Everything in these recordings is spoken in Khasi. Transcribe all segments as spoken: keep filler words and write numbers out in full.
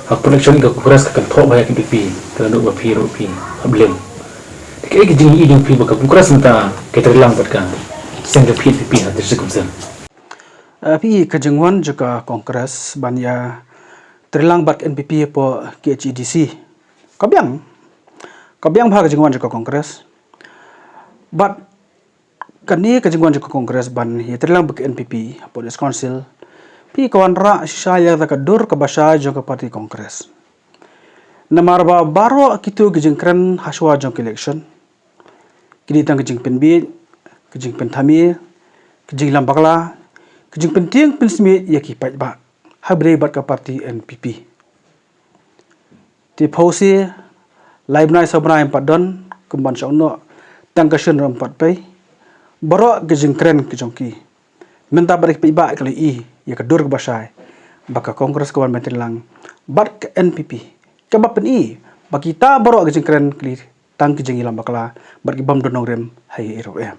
Ha ka election ka Congress ka kynthoh ba ïa ka N P P, ka la duh ba phi ruh phi hap lem. Te kaei ka jingïohi jong phi ba ka Congress mynta ka treilang bad ka seng jong phi N P P ha District Council? Ah, phi, ka jingwan jong ka Congress ban ïa treilang bad ka N P P hapoh K H A D C, ka biang, ka biang bha ka jingwan jong ka Congress. Bad kane ka jingwan jong ka Congress ban ïa treilang bad ka N P P hapoh District Council, phi, ka wanrah shisha ïa kata ka dur kaba shai jong ka party Congress. Namar ba baroh kito ki jingkren hashwa jong ka election ki dei tang ka jingpynbiej, ka jingpynthame, ka jingïalam bakla, ka jingpyntieng pynsmiej ïa ki paidbah ha ba ïadei bad ka party N P P. Te phew shi, lai bnai saw bnai ym pat don kum ban shong noh, tang ka shen ruh ym pat pei. Baroh ki jingkren ki jong ki, mynta baroh ki paidbah ki la ïohi ïa ka dur kaba shai ba ka Congress ka wan ban treilang bad ka N P P, kaba pyni ba kita baroh ki jingkren ki dei tang ki jingïalam bakla bad ki bym don nongrim ha ïing ruh em.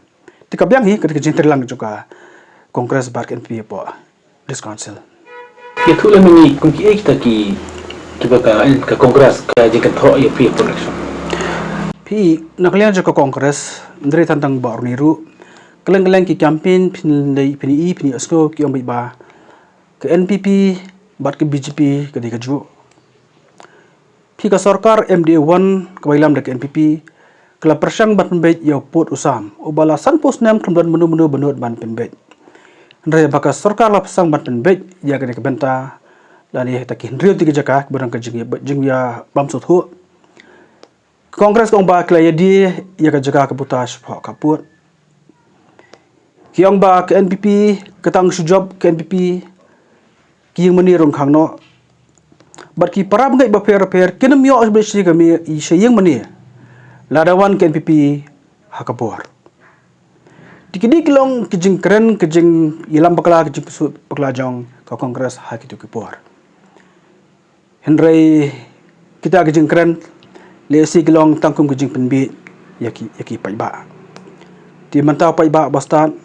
Te ka biang hi ka dei ka jingtreilang jong ka Congress bad ka N P P hapoh District Council. Ïathuh lem ïa ngi kum kiei kita ki, kiba ka, ka Congress ka jingkynthoh ïa phi hapoh election? Phi, na ka liang jong ka Congress, hynrei tang tang baroh ngi ruh, kylleng kylleng ki campaign phin leit phin ïohi phin ïohsngew ki ong beit ba ka N P P bad ka B J P ka dei kajuh. Phi, ka sorkar M D A one kaba ïalam da ka N P P ka la pyrshang ban pynbeit ïa u pud u sam uba la sanphew snem khlem don mano mano ba nud ban pynbeit. Hynrei ba ka sorkar la pyrshang ban pynbeit ïa kane ka bynta lane ha kita ki hynriew tylli ki jaka kiba don ka jingïa, jingïabamsngewthuh, ka Congress ka ong ba ki la ïadie ïa ka jaka ka buta shapoh ka pud. Ki ong ba ka N P P ka tang shu jop ka N P P, ki ïing mane ruh khang noh. Bad ki para bangeit bapher bapher kin ym ïoh shuh shuh ka mih sha ïing mane lada wan ka N P P ha ka bor. Te ki dei ki long ki jingkren, ki jingïalam bakla, ki jingpynsuh bakla jong ka Congress ha kito ki por. Hynrei kita ki jingkren lehse ki long tang kum ki jingpynbiej ïa ki, ïa ki paidbah. Te mynta u paidbah ba stad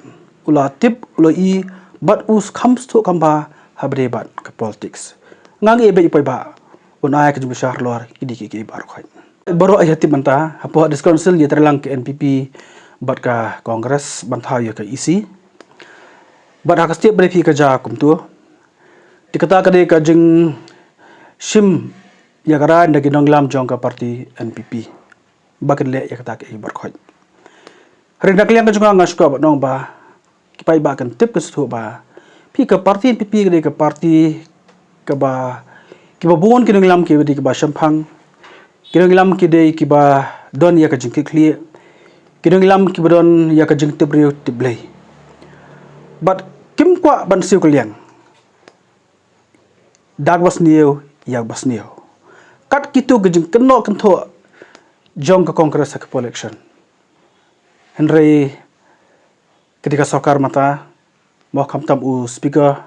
u la tip, u la ïohi bad u kham sngewthuh kham bha ha ba ïadei bad ka politics. Nga ngi beit u paidbah un ai ka jingbishar halor ki dei kiei kiei baroh khoit. Baroh ïa tip mynta hapoh District Council ïa treilang ka N P P bad ka Congress ban thaw ïa ka E C. Bad ha ka step ba dei phi ka jia kumto. Te kata ka dei ka jingshim ïa ka rai na ki nongïalam jong ka party N P P ba kin leh ïa kata kaei baroh khoit. Hynrei na ka liang ka jong nga nga sngewkwah ban ong ba ki paidbah kin tip kin sngewthuh ba phi, ka party N P P ka dei ka party kaba, kiba bun ki nongïalam ki dei kiba shemphang, ki nongïalam ki dei kiba don ïa ka jingkitkhlieh, ki nongïalam kiba don ïa ka jingtip briew tip Blei. Bad kim kwah ban siew kylliang da kaba sniew ïa kaba sniew kat kito ki jingkynnoh kynthoh jong ka Congress ha ka election. Hynrei ka dei ka sorkar mynta, mo, khamtam u speaker,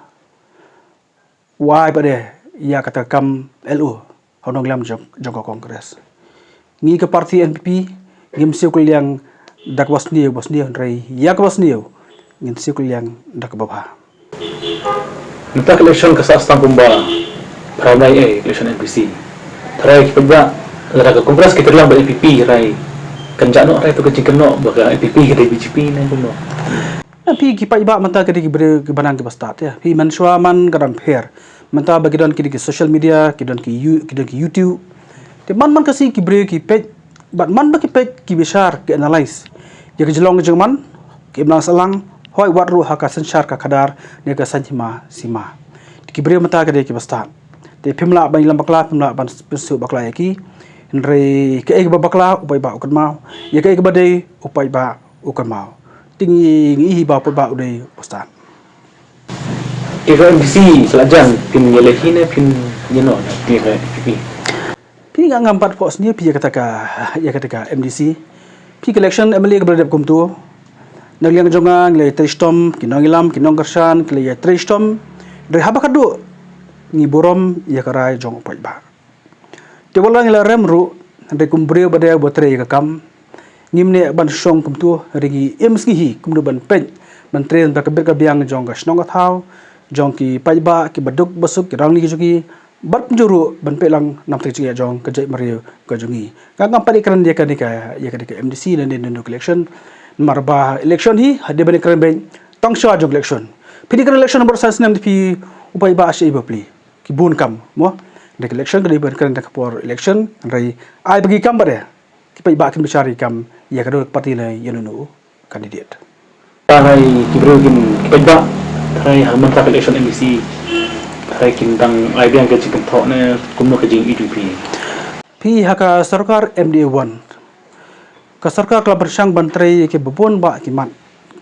u ai pat de ïa kata ka kam L O ha u nongïalam jong, jong ka Congress. Ngi ka party N P P ngim siew kylliang da kaba sniew ba sniew, hynrei ïa kaba sniew ngin siew kylliang da kaba bha. Mynta ka election ka sah sdang kumba phra bnai, eh, election M P C. Hynrei ki paidbah, lada ka Congress ki treilang bad N P P, hynrei kan jah noh hynrei to ka jingkynnoh ba ka N P P ka dei B J P ne kumno. Phi, ki paidbah mynta ki dei ki briew kiba nang kiba stad, ïa. Phi, mynshuwa man ka dang pher. Mynta ba ki don ki dei ki social media, ki don ki You-, ki don ki YouTube. Te man man ka sngi ki briew ki peit, bad man ba ki peit ki bishar, ki analyse ïa ka jinglong jong man, kim nang sahlang, hooid wat ruh ha ka synshar ka khadar ne ka saiñ hima sima. Te ki briew mynta ki dei kiba stad. Te phim lah ban ïalam bakla, phim lah ban pynsuh bakla ïa ki. Hynrei kaei kaba bakla u paidbah u kynmaw, ïa kaei kaba dei u paidbah u kynmaw. Te ngi, ngi ïohi ba u paidbah u dei u stad. Te ka M D C sa la jan, phin ïaleh hi ne phin ïeh noh na ka N P P? Phi, nga ngam pat phohsniew phi ïa kata ka, ïa kata ka M D C. Phi, ka election M L A kaba la dep kumto, na ka liang jong nga ngi la ïatrei shitom, ki nongïalam, ki nongkyrshan ki la ïatrei shitom. Hynrei haba khadduh ngi burom ïa ka rai jong u paidbah. Te wat la ngi la rem ruh, hynrei kum briew ba dei ba trei ïa ka kam, ngim neh ban shong kumto, hynrei ngi im sngi hi kumno ban peit, ban trei na ka bit ka biang jong ka shnong ka thaw, jong ki paidbah kiba duk ba suk, ki rangli ki jong ki, Bad kumjuh ruh ban peit lang namar ka jingeh jong ka jaitbynriew ka jong ngi. Nga ngam pat ïakren ïa kane ka, ïa kane ka M D C ne ne ne ka election. Namar ba election hi hadien ban ïakren beit tang shuwa jong election. Phi dei ka election bad san snem te phi u paidbah sha i bapli. Ki bun kam mo. Dei ka election ka dei ban kren da ka por election, hynrei ai ba ki kam bad ki paidbah kin bishar ïa ki kam ïa ka dei ka party ne ïa uno uno u candidate. Tharai ki briew kin, ki paidbah, tharai ha mynta ka election M D C, tharai kin dang ai biang ka jingkynthoh ne kumno ka jingïohi jong phi? Phi, ha ka sorkar M D A one, ka sorkar ka la pyrshang ban trei ïa kiba bun bah ki mat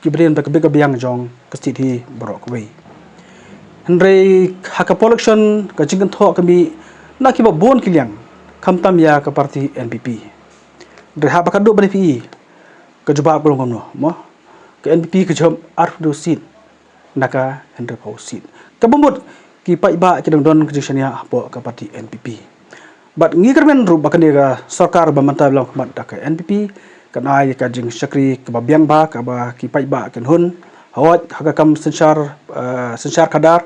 kiba dei na ka bit ka biang jong ka state hi baroh kawei. Hynrei ha ka por election ka jingkynthoh ka mih na kiba bun ki liang, khamtam ïa ka party N P P. Hynrei haba ka dei ban ïohi ka jubab ka long kumno mo. Ka N P P ka jop arphew seat na ka hynriewphew seat. Kaba mut ki paidbah ki dang don ka jingshaniah hapoh ka party N P P. Bad ngi kyrmen ruh ba kane ka sorkar ba mynta long khmat da ka N P P kan ai ka jingshakri kaba biang bha kaba ki paidbah kin hun. Hooid, ha ka kam synshar, eh, synshar khadar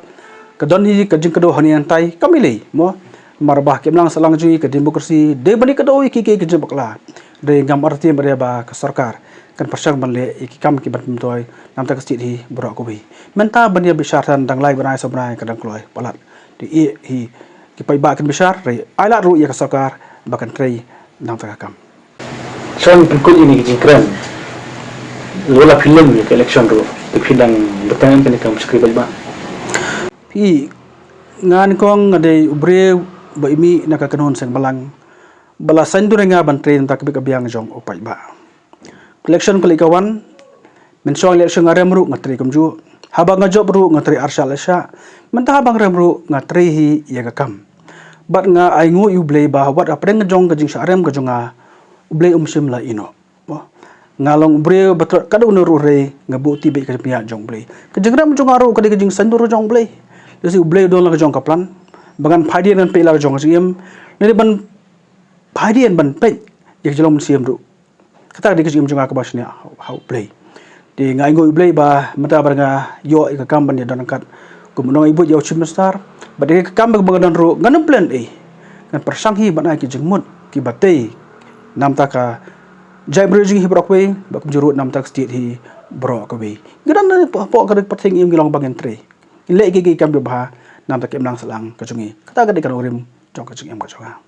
ka don hi ka jingkdew hangne hangtai, kam ïalei mo. Namar ba ka imlang sahlang jong ngi ka democracy dei ban ïakdew ïa kiei kiei ki jingbakla. Dei ngam artatien ba dei ba ka sorkar kan pyrshang ban leh ïa ki kam kiban pynmyntoi namar ka state hi baroh kawei. Mynta ban ïa bishar than dang lai bnai saw bnai ka dang kloi palat. Dei ïa hi ki paidbah kin bishar, dei ai lad ruh ïa ka sorkar ba kan trei namar ka kam. Shuwa ngi pynkut ïa kine ki jingkren, la phi leh ïa ka election ruh, te phi dang bteng em kane ka kam shakri paidbah? Phi, nga nyngkong nga dei u briew ba i mih na ka kynhun seng bhalang ba la saiñdur ïa nga ban trei na ka bit ka biang jong u paidbah. Election ka leit ka wan, mynshuwa election nga rem ruh nga trei kumjuh. Haba nga jop ruh nga trei arshah lashah. Mynta haba nga rem ruh nga trei hi ïa ka kam. Bad nga ainguh ïa u Blei ba wat hapdeng jong ka jingshah rem ka jong nga, u Blei um shym la ïehnoh. Nga long u briew ba trot katto katne ruh, hynrei nga buh tih beit ka jingpyniaid jong u Blei. Ka jingrem jong nga ruh ka dei ka jingsaiñdur jong u Blei. Lehse u Blei u don la ka jong ka plan ba ngan phai dien ngan peit la ka jong ka jingim. Lane ban phai dien ban peit ïa ka jinglong mynsiem ruh. Kata ka dei ka jingim jong nga kaba shaniah ha u Blei. Te nga ainguh ïa u Blei ba mynta ba nga ïoh ïa ka kam ban ïa don ryngkat kum u nongïabuit ïa u Chief Minister. Bad ïa ka kam ba nga don ruh ngan ym plan ei. Ngan pyrshang hi ban ai ki jingmut kiba tei namar ka jaitbynriew jong ngi hi baroh kawei, bad kumjuh ruh namar ka state hi baroh kawei. Ngi don hapoh ka ri ka pyrthei, ngi long ba ngin trei, ngin leh ki, ki kam kiba bha namar ka imlang sahlang ka jong ngi. Kata ka dei ka nongrim jong ka jingim ka jong nga.